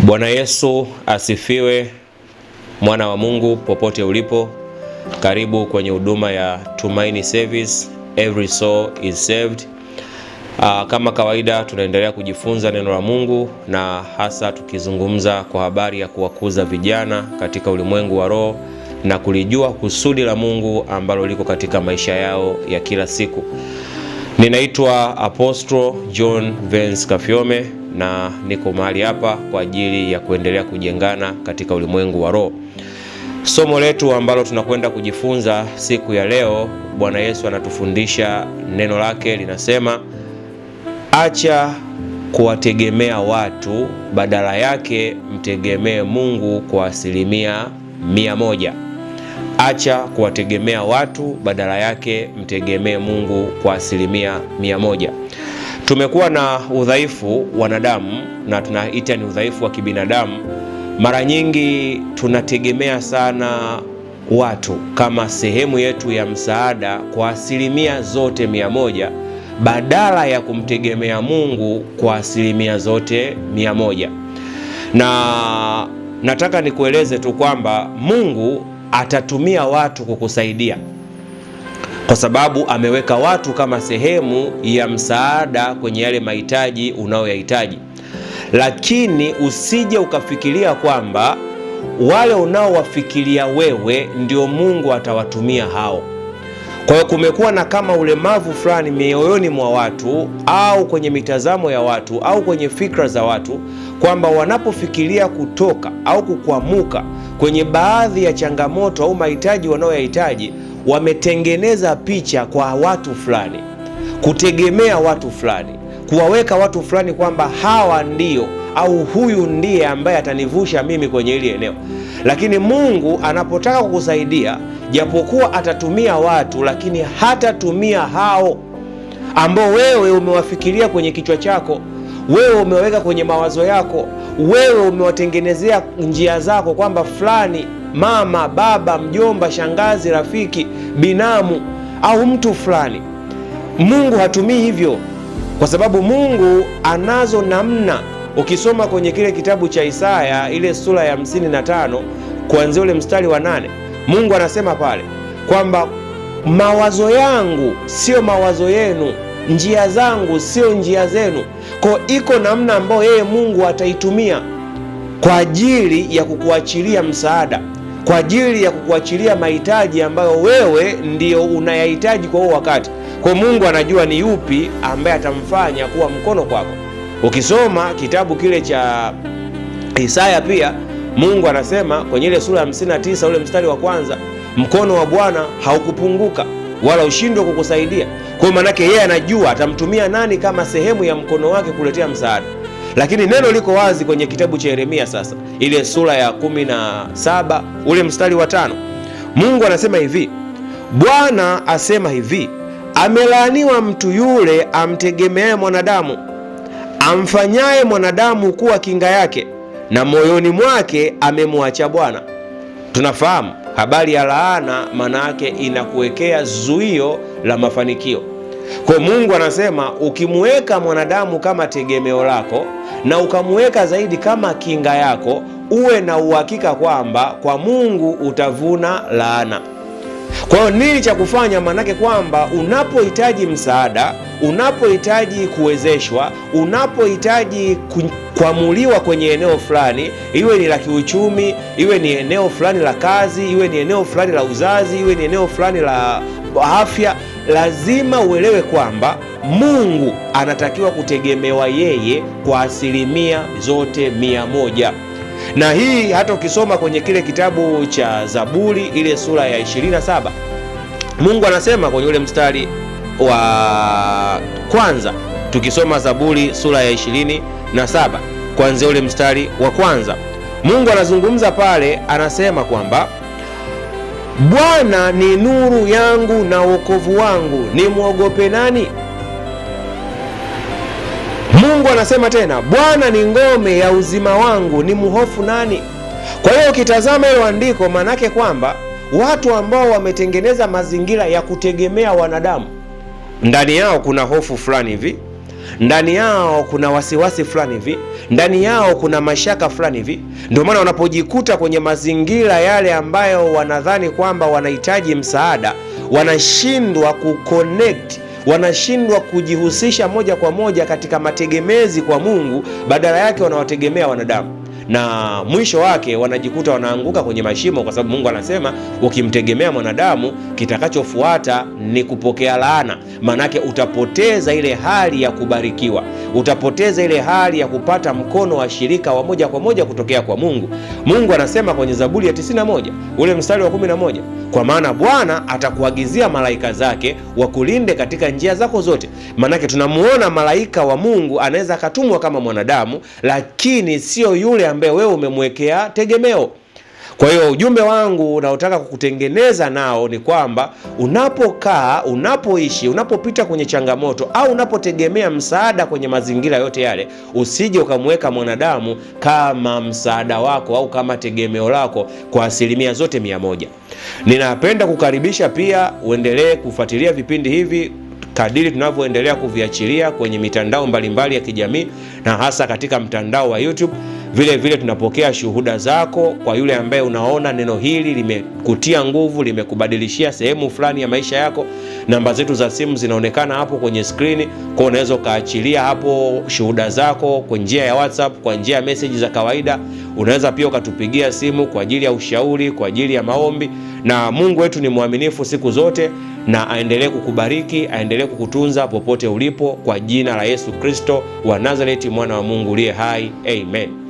Bwana Yesu asifiwe, mwana wa Mungu popote ulipo, karibu kwenye huduma ya Tumaini Service, Every Soul is Saved. Kama kawaida tunaendelea kujifunza neno la Mungu na hasa tukizungumza kwa habari ya kuwakuza vijana katika ulimwengu wa roho na kulijua kusudi la Mungu ambalo liko katika maisha yao ya kila siku. Ninaitwa Apostle John Vance Kafyome na niko mahali hapa kwa ajili ya kuendelea kujengana katika ulimwengu wa roho. Somo letu ambalo tunakwenda kujifunza siku ya leo, Bwana Yesu anatufundisha neno lake linasema, acha kuwategemea watu, badala yake mtegemee Mungu kwa 100%. Acha kuwategemea watu, badala yake mtegemee Mungu kwa 100%. Tumekuwa na udhaifu wanadamu, na tunaita ni udhaifu wa kibinadamu. Mara nyingi tunategemea sana watu kama sehemu yetu ya msaada kwa 100%, badala ya kumtegemea Mungu kwa 100%. Na nataka nikueleze tu kwamba Mungu atatumia watu kukusaidia, kwa sababu ameweka watu kama sehemu ya msaada kwenye yale mahitaji unayoyahitaji. Lakini usije ukafikiria kwamba wale unaowafikiria wewe ndio Mungu atawatumia hao. Kwa hiyo kumekuwa na kama ulemavu fulani mioyoni mwa watu au kwenye mitazamo ya watu au kwenye fikra za watu kwamba wanapofikiria kutoka au kukwamuka kwenye baadhi ya changamoto au mahitaji wanayoyahitaji, wametengeneza picha kwa watu fulani, kutegemea watu fulani, kuwaweka watu fulani kwamba hawa ndio au huyu ndiye ambaye atanivusha mimi kwenye hili eneo. Lakini Mungu anapotaka kukusaidia, japokuwa atatumia watu, lakini hatatumia hao ambao wewe umewafikiria kwenye kichwa chako, wewe umeweka kwenye mawazo yako, wewe umewatengenezea njia zako kwamba fulani, mama, baba, mjomba, shangazi, rafiki, binamu au mtu fulani. Mungu hatumii hivyo, kwa sababu Mungu anazo namna. Ukisoma kwenye kile kitabu cha Isaya ile sura ya 55 kuanzia ule mstari wa 8, Mungu anasema pale kwamba mawazo yangu sio mawazo yenu, njia zangu sio njia zenu. Kwa iko namna ambayo yeye Mungu ataitumia kwa ajili ya kukuachilia msaada, kwa ajili ya kukuachilia mahitaji ambayo wewe ndio unayahitaji kwa huo wakati. Kwa Mungu anajua ni yupi ambaye atamfanya kuwa mkono kwako. Ukisoma kitabu kile cha Isaya pia Mungu anasema kwenye ile sura ya 59 ule mstari wa kwanza, mkono wa Bwana haukupunguka wala ushindwe kukusaidia. Kwa maana yake yeye anajua atamtumia nani kama sehemu ya mkono wake kuletea msaada. Lakini neno liko wazi kwenye kitabu cha Yeremia sasa, ile sura ya 17 ule mstari wa 5. Mungu anasema hivi, Bwana asema hivi, amelaaniwa mtu yule amtegemeaye mwanadamu, amfanyaye mwanadamu kuwa kinga yake, na moyoni mwake amemwacha Bwana. Tunafahamu habari ya laana, maana yake inakuwekea zuio la mafanikio. Kwa Mungu anasema ukimweka mwanadamu kama tegemeo lako na ukamweka zaidi kama kinga yako, uwe na uhakika kwamba kwa Mungu utavuna laana. Kwa hiyo nini cha kufanya? Maanake kwamba unapohitaji msaada, unapohitaji kuwezeshwa, unapohitaji kuamuliwa kwenye eneo fulani, iwe ni la kiuchumi, iwe ni eneo fulani la kazi, iwe ni eneo fulani la uzazi, iwe ni eneo fulani la afya, lazima uelewe kwamba Mungu anatakiwa kutegemewa yeye kwa 100%. Na hii hata ukisoma kwenye kile kitabu cha Zaburi ile sura ya 27, Mungu anasema kwenye ule mstari wa kwanza, tukisoma Zaburi sura ya 27 kuanzia ule mstari wa kwanza, Mungu anazungumza pale, anasema kwamba Bwana ni nuru yangu na wokovu wangu, nimwogope nani? Mungu anasema tena, Bwana ni ngome ya uzima wangu, ni mhofu nani? Kwa hiyo ukitazama hilo andiko, maanake kwamba watu ambao wametengeneza mazingira ya kutegemea wanadamu, ndani yao kuna hofu fulani hivi. Ndani yao kuna wasiwasi fulani hivi, ndani yao kuna mashaka fulani hivi. Ndio maana wanapojikuta kwenye mazingira yale ambayo wanadhani kwamba wanahitaji msaada, wanashindwa kuconnect, wanashindwa kujihusisha moja kwa moja katika mategemezi kwa Mungu, badala yake wanawategemea wanadamu, na mwisho wake wanajikuta wanaanguka kwenye mashimo, kwa sababu Mungu anasema ukimtegemea mwanadamu kitakachofuata ni kupokea laana. Maanake utapoteza ile hali ya kubarikiwa, utapoteza ile hali ya kupata mkono wa shirika wa moja kwa moja kutokea kwa Mungu. Mungu anasema kwenye Zaburi ya 91 ule mstari wa 11, kwa maana Bwana atakuagizia malaika zake wakulinde katika njia zako zote. Maanake tunamuona malaika wa Mungu anaweza akatumwa kama mwanadamu, lakini sio yule ambaye wewe umemwekea tegemeo. Kwa hiyo ujumbe wangu unaotaka kukutengeneza nao ni kwamba unapokaa, unapoishi, unapopita kwenye changamoto au unapotegemea msaada kwenye mazingira yote yale, usije ukamweka mwanadamu kama msaada wako au kama tegemeo lako kwa asilimia zote 100. Ninapenda kukaribisha pia uendelee kufuatilia vipindi hivi kadiri tunavyoendelea kuviachilia kwenye mitandao mbalimbali ya kijamii na hasa katika mtandao wa YouTube. Vile vile tunapokea shuhuda zako kwa yule ambaye unaona neno hili limekutia nguvu, limekubadilishia sehemu fulani ya maisha yako. Namba zetu za simu zinaonekana hapo kwenye skrini, kwa unaweza ukaachilia hapo shuhuda zako kwa njia ya WhatsApp, kwa njia ya message za kawaida. Unaweza pia ukatupigia simu kwa ajili ya ushauri, kwa ajili ya maombi, na Mungu wetu ni mwaminifu siku zote, na aendelee kukubariki, aendelee kukutunza popote ulipo, kwa jina la Yesu Kristo wa Nazareti, mwana wa Mungu aliye hai. Amen.